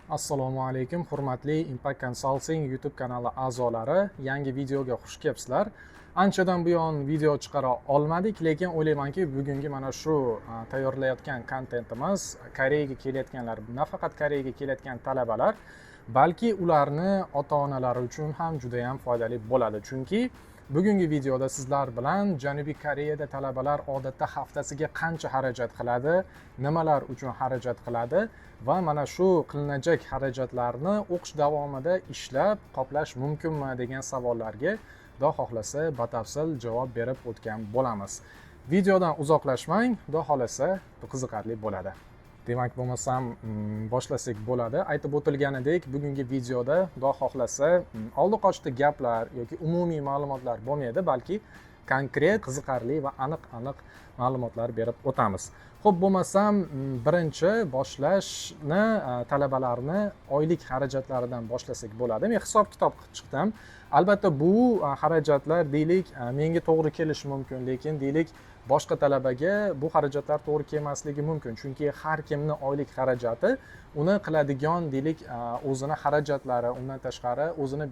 Assalomu alaykum, hurmatli Impact Consulting YouTube kanali a'zolari. Yangi videoga xush kelibsizlar. Anchadan buyon video chiqara olmadik, lekin o'ylaymanki, bugungi mana shu tayyorlayotgan kontentimiz Koreyaga kelayotganlar, nafaqat Koreyaga kelayotgan talabalar, balki ularni ota onalari uchun ham juda yam foydali bo'ladi. Chunki bugungi videoda sizlar bilan Janubiy Koreyada talabalar odatda haftasiga qancha xarajat qiladi, nimalar uchun xarajat qiladi va mana shu qilinajak xarajatlarni o'qish davomida ishlab qoplash mumkinmi degan savollarga, Xudo xohlasa, batafsil javob berib o'tgan bo'lamiz. Videodan uzoqlashmang, Xudo xohlasa, qiziqarli bo'ladi. Demak, bo'lmasam boshlasak bo'ladi. Aytib o'tilganidek, bugungi videoda, Xudo xohlasa, oldi qochdi gaplar yoki umumiy ma'lumotlar bo'lmaydi, balki konkret, qiziqarli va aniq aniq ma'lumotlar berib o'tamiz. Ho'p, bo'lmasam birinchi boshlashni talabalarni oylik xarajatlaridan boshlasak bo'ladi. Men hisob kitob qilib chiqdim. Albatta, bu xarajatlar, deylik, menga to'g'ri kelishi mumkin, lekin, deylik, boshqa talabaga bu xarajatlar to'g'ri kelmasligi mumkin, chunki har kimni oylik xarajati uni qiladigan, deylik, o'zini xarajatlari, undan tashqari o'zini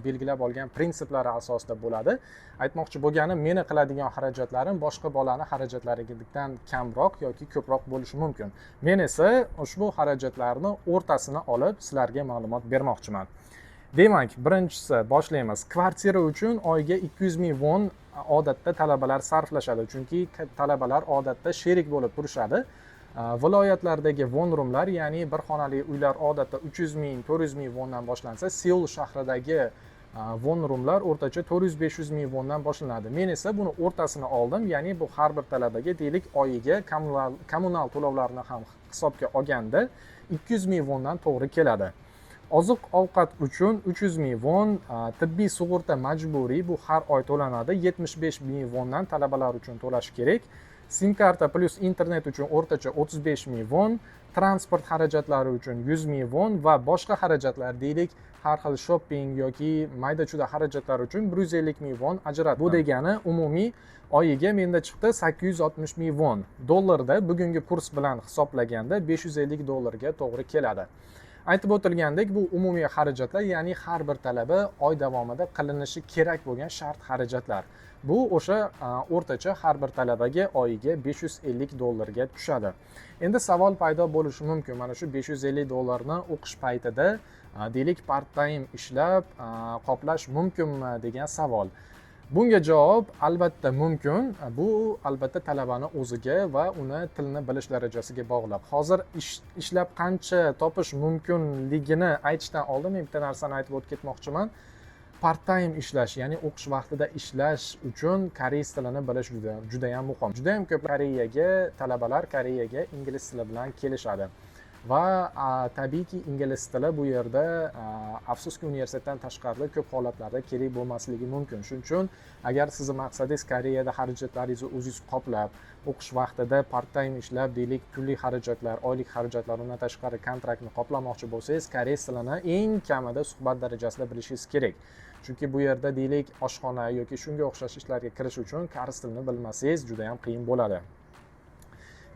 belgilab olgan prinsiplari asosida bo'ladi. Aytmoqchi bo'lganim, meni qiladigan xarajatlarim boshqa bolani xarajatlaridan kamroq yoki ko'proq bo'lishi mumkin. Men esa ushbu xarajatlarni o'rtasini olib, sizlarga ma'lumot bermoqchiman. Demak, birinchisi boshlaymiz. Kvartira uchun oyiga 200 000 von odatda talabalar sarflashadi, chunki talabalar odatda sherik bo'lib turishadi. Viloyatlardagi one roomlar, ya'ni bir xonali uylar odatda 300 000, 400 000 vondan boshlansa, Seul shahridagi one roomlar o'rtacha 400-500 ming vondan boshlanadi. Men esa buni o'rtasini oldim, ya'ni bu har bir talabaga, deylik, oyiga kommunal to'lovlarni ham hisobga olganda 200 000 vondan to'g'ri keladi. Oziq ovqat uchun 300 000 von, tibbiy sug'urta majburiy, bu har oy to'lanadi, 75 000 vondan talabalar uchun to'lash kerak. Sim karta plyus internet uchun o'rtacha 35 000 von, transport xarajatlari uchun 100 000 von va boshqa xarajatlar, deylik, har xil shopping yoki mayda chuyda xarajatlar uchun 150 000 von ajratdim. Bu degani umumiy oyiga menda chiqdi 860 000 von. Dollarda bugungi kurs bilan hisoblaganda 550 dollarga to'g'ri keladi. Aytib o'tilgandek, bu umumiy xarajatlar, ya'ni har bir talaba oy davomida qilinishi kerak bo'lgan shart xarajatlar. Bu o'sha o'rtacha har bir talabaga oyiga 550 dollarga tushadi. Endi savol paydo bo'lishi mumkin: mana shu 550 dollarni o'qish paytida, deylik, part time ishlab qoplash mumkinmi degan savol. Bunga javob: albatta mumkin. Bu albatta talabani o'ziga va uni tilni bilish darajasiga bog'liq. Hozir ishlab qancha topish mumkinligini aytishdan oldin men bitta narsani aytib o'tib ketmoqchiman. Part time ishlash, ya'ni o'qish vaqtida ishlash uchun koreys tilini bilish juda judayam muhim. Judayam ko'p Koreyaga talabalar Koreyaga ingliz tili bilan kelishadi va tabiiyki, ingliz tili bu yerda, afsuski, universitetdan tashqarida ko'p holatlarda kerak bo'lmasligi mumkin. Shuning uchun agar sizni maqsadingiz Koreyada xarajatlaringizni o'zingiz qoplab, o'qish vaqtida part time ishlab, deylik, kunlik xarajatlar, oylik xarajatlar, undan tashqari kontraktni qoplamoqchi bo'lsangiz, koreys tilini eng kamida suhbat darajasida bilishingiz kerak, chunki bu yerda, deylik, oshxona yoki shunga o'xshash ishlarga kirish uchun koreys tilini bilmasangiz, juda yam qiyin bo'ladi.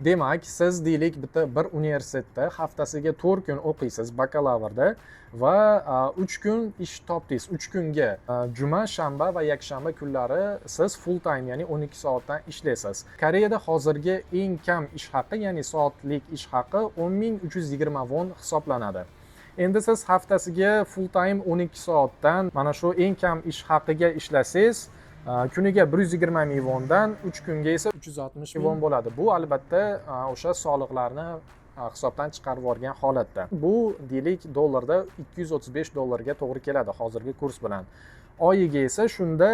Demak, siz, deylik, bitta bir universitetda haftasiga 4 kun o'qiysiz bakalavrda va 3 kun ish topdingiz. 3 kunga, juma, shanba va yakshanba kunlari siz full time, ya'ni 12 soatdan ishlaysiz. Koreyada hozirgi eng kam ish haqi, ya'ni soatlik ish haqi 10 320 von hisoblanadi. Endi siz haftasiga full time 12 soatdan mana shu eng kam ish haqiga ishlasangiz, kuniga 120 000 vondan, 3 kunga esa 360 000 von bo'ladi. Bu albatta o'sha soliqlarni hisobdan chiqarib yuborgan holatda. Bu, deylik, dollarda 235 dollarga to'g'ri keladi hozirgi kurs bilan. Oyiga esa shunda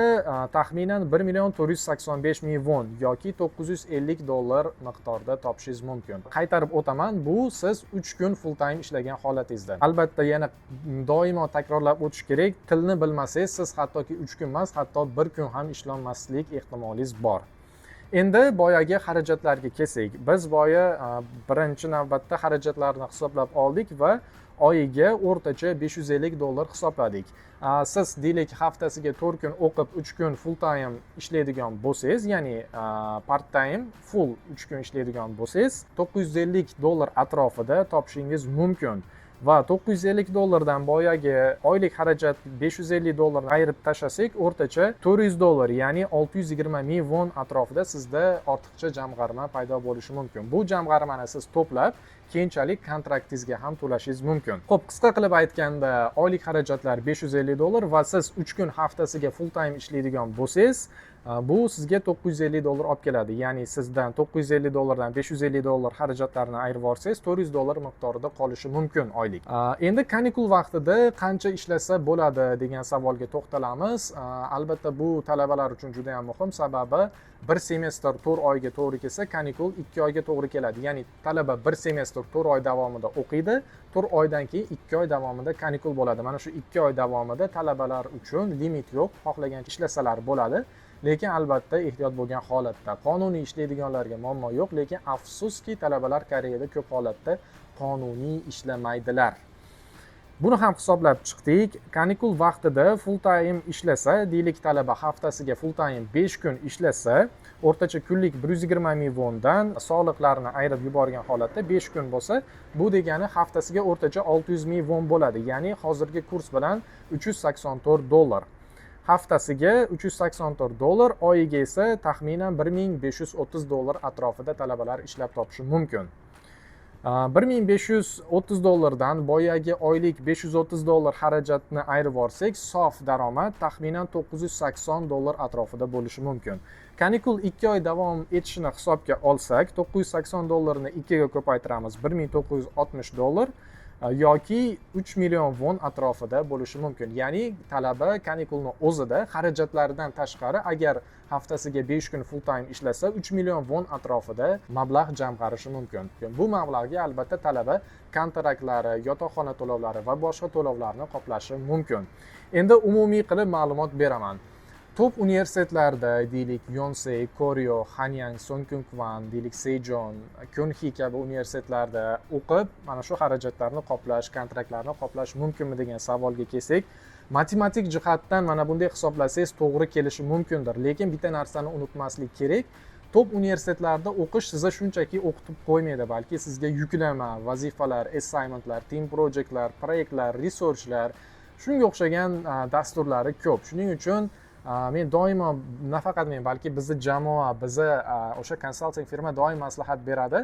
taxminan 1 485 000 von yoki 950 dollar miqdorida topishingiz mumkin. Qaytarib o'taman, bu siz 3 kun full time ishlagan holatingizda. Albatta, yana doimo takrorlab o'tish kerak, tilni bilmasangiz, siz hattoki 3 kun emas, hatto bir kun ham ishlolmaslik ehtimolingiz bor. Endi boyagi xarajatlarga kelsak, biz boya birinchi navbatda xarajatlarni hisoblab oldik va oyiga o'rtacha 550 dollar hisobladik. Siz, deylik, haftasiga 4 kun o'qib, 3 kun full time ishlaydigan bo'lsangiz, ya'ni part time full 3 kun ishlaydigan bo'lsangiz, 950 dollar atrofida topishingiz mumkin. Va 950 dollardan boyagi oylik xarajat 550 dollarni ayirib tashlasak, o'rtacha 400 dollar, ya'ni 620 ming von atrofida sizda ortiqcha jamg'arma paydo bo'lishi mumkin. Bu jamg'armani siz to'plab, keyinchalik kontraktingizga ham to'lashingiz mumkin. Ho'p, qisqa qilib aytganda, oylik xarajatlar 550 dollar va siz 3 kun haftasiga full time ishlaydigan bo'lsangiz, bu sizga 950 dollar olib keladi. Ya'ni sizdan 950 dollardan 550 dollar xarajatlarni ayirib yuborsangiz, 400 dollar miqdorida qolishi mumkin oylik. Endi kanikul vaqtida qancha ishlasa bo'ladi degan savolga to'xtalamiz. Albatta, bu talabalar uchun juda yam muhim, sababi bir semestr 4 oyga to'g'ri kelsa, kanikul 2 oyga to'g'ri keladi. Ya'ni talaba bir semestr 4 oy davomida o'qiydi, 4 oydan keyin 2 oy davomida kanikul bo'ladi. Mana shu 2 oy davomida talabalar uchun limit yo'q, xohlagancha ishlasalar bo'ladi, lekin albatta ehtiyot bo'lgan holatda. Qonuniy ishlaydiganlarga muammo yo'q, lekin afsuski, talabalar Koreyada ko'p holatda qonuniy ishlamaydilar. Buni ham hisoblab chiqdik. Kanikul vaqtida full time ishlasa, deylik, talaba haftasiga full time 5 kun ishlasa, o'rtacha kunlik 120 ming vondan soliqlarni ayirib yuborgan holatda 5 kun bo'lsa, bu degani haftasiga o'rtacha 600 ming von bo'ladi. Ya'ni hozirgi kurs bilan 384 dollar. Haftasiga 384 dollar, oyiga esa taxminan 1530 dollar atrofida talabalar ishlab topishi mumkin. 1530 dollardan boyagi oylik 530 dollar xarajatni ayirib yuborsak, sof daromad taxminan 980 dollar atrofida bo'lishi mumkin. Kanikul 2 oy davom etishini hisobga olsak, 980 dollarni 2 ga ko'paytiramiz, 1960 dollar yoki 3 million von atrofida bo'lishi mumkin. Ya'ni talaba kanikulni o'zida xarajatlaridan tashqari, agar haftasiga 5 kun full time ishlasa, 3 million von atrofida mablag' jamg'arishi mumkin. Bu mablag'ga albatta talaba kontraktlari, yotoqxona to'lovlari va boshqa to'lovlarni qoplashi mumkin. Endi umumiy qilib ma'lumot beraman. Top universitetlarda, deylik, Yonsei, Koryo, Hanyang, Sungkyunkwan, deylik, Sejong, Kyunxi kabi universitetlarda o'qib, mana shu xarajatlarni qoplash, kontraktlarni qoplash mumkinmi degan savolga kelsak, matematik jihatdan mana bunday hisoblasangiz, to'g'ri kelishi mumkindir. Lekin bitta narsani unutmaslik kerak: top universitetlarda o'qish sizni shunchaki o'qitib qo'ymaydi, balki sizga yuklama, vazifalar, assignmentlar, team projectlar, proyektlar, researchlar, shunga o'xshagan dasturlari ko'p. Shuning uchun men doimo, nafaqat men, balki bizni jamoa, bizni o'sha konsalting firma doim maslahat beradi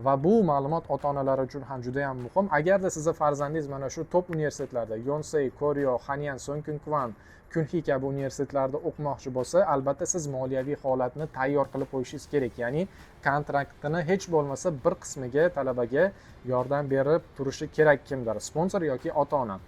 va bu ma'lumot ota onalar uchun ham juda yam muhim. Agarda sizni farzandingiz mana shu top universitetlarda, Yonsei, Koryo, Hanyang, Sungkyunkwan, Kyunxi kabi universitetlarda o'qimoqchi bo'lsa, albatta siz moliyaviy holatni tayyor qilib qo'yishingiz kerak. Ya'ni kontraktini hech bo'lmasa bir qismiga talabaga yordam berib turishi kerak kimdir, sponsor yoki ota ona.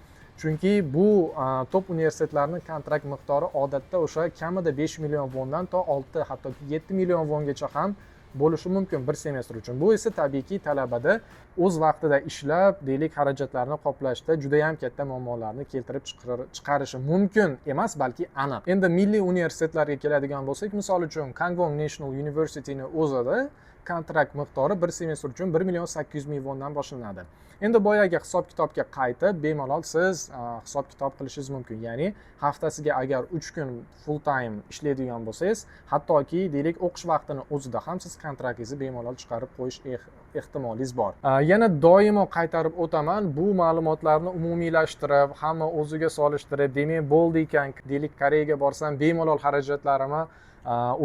Chunki bu top universitetlarni kontrakt miqdori odatda o'sha kamida 5 million vondan to 6, hattoki 7 million vongacha ham bo'lishi mumkin bir semestr uchun. Bu esa tabiiyki talabada o'z vaqtida ishlab, deylik, xarajatlarni qoplashda judayam katta muammolarni keltirib chiqarishi mumkin emas, balki aniq. Endi milliy universitetlarga keladigan bo'lsak, misol uchun, Kangwon National Universityni o'zida kontrakt miqdori bir semestr uchun 1 800 000 vondan boshlanadi. Endi boyagi hisob kitobga qaytib, bemalol siz hisob kitob qilishingiz mumkin. Ya'ni haftasiga agar 3 kun full time ishlaydigan bo'lsangiz, hattoki, deylik, o'qish vaqtini o'zida ham siz kontraktingizni bemalol chiqarib qo'yish ehtimolingiz bor. Yana doimo qaytarib o'taman, bu ma'lumotlarni umumiylashtirib, hamma o'ziga solishtirib, demak, bo'ldi ekan, deylik, Koreyaga borsam, bemalol xarajatlarimni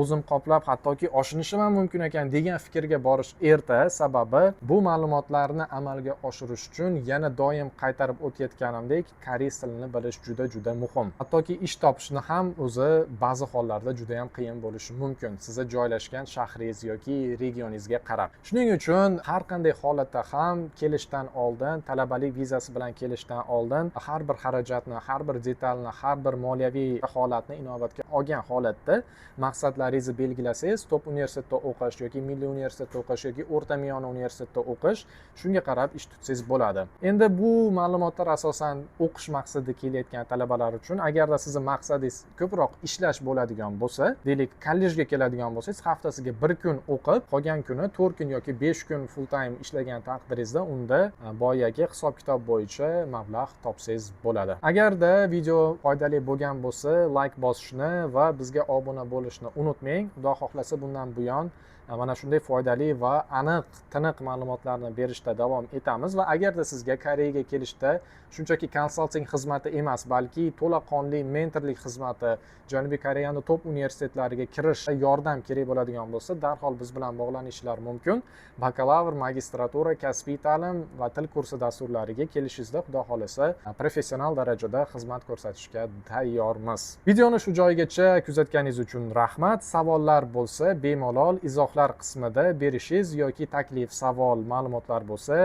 o'zim qoplab, hattoki oshinishim ham mumkin ekan degan fikrga borish erta. Sababi bu ma'lumotlarni amalga oshirish uchun, yana doim qaytarib o'tayotganimdek, koreys tilini bilish juda juda muhim. Hattoki ish topishni ham o'zi ba'zi hollarda juda yam qiyin bo'lishi mumkin, sizni joylashgan shahringiz yoki regioningizga qarab. Shuning uchun har qanday holatda ham kelishdan oldin, talabalik vizasi bilan kelishdan oldin har bir xarajatni, har bir detalni, har bir moliyaviy holatni inobatga olgan holatda maqsadlaringizni belgilasangiz, top universitetda o'qish yoki milliy universitetda o'qish yoki o'rta miyona universitetda o'qish, shunga qarab ish tutsangiz bo'ladi. Endi bu ma'lumotlar asosan o'qish maqsadida kelayotgan talabalar uchun. Agarda sizni maqsadingiz ko'proq ishlash bo'ladigan bo'lsa, deylik, kollejga keladigan bo'lsangiz, haftasiga bir kun o'qib, qolgan kuni 4 kun yoki 5 kun full time ishlagan taqdiringizda, unda boyagi hisob kitob bo'yicha mablag' topsangiz bo'ladi. Agarda video foydali bo'lgan bo'lsa, layk bosishni va bizga obuna bo'lishni unutmang. Xudo xohlasa, bundan buyon Mana shunday foydali va aniq, tiniq ma'lumotlarni berishda davom etamiz. Va agarda sizga Koreyaga kelishda shunchaki konsalting xizmati emas, balki to'laqonli mentorlik xizmati, Janubiy Koreyani top universitetlariga kirish yordam kerak bo'ladigan bo'lsa, darhol biz bilan bog'lanishlar mumkin. Bakalavr, magistratura, kasbiy ta'lim va til kursi dasturlariga kelishingizda, xudo xohlasa, professional darajada xizmat ko'rsatishga tayyormiz. Videoni shu joygacha kuzatganingiz uchun rahmat. Savollar bo'lsa, bemalol izohlar qismida berishingiz yoki taklif, savol, ma'lumotlar bo'lsa,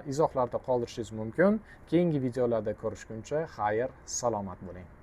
izohlarda qoldirishingiz mumkin. Keyingi videolarda ko'rishguncha xayr, salomat bo'ling.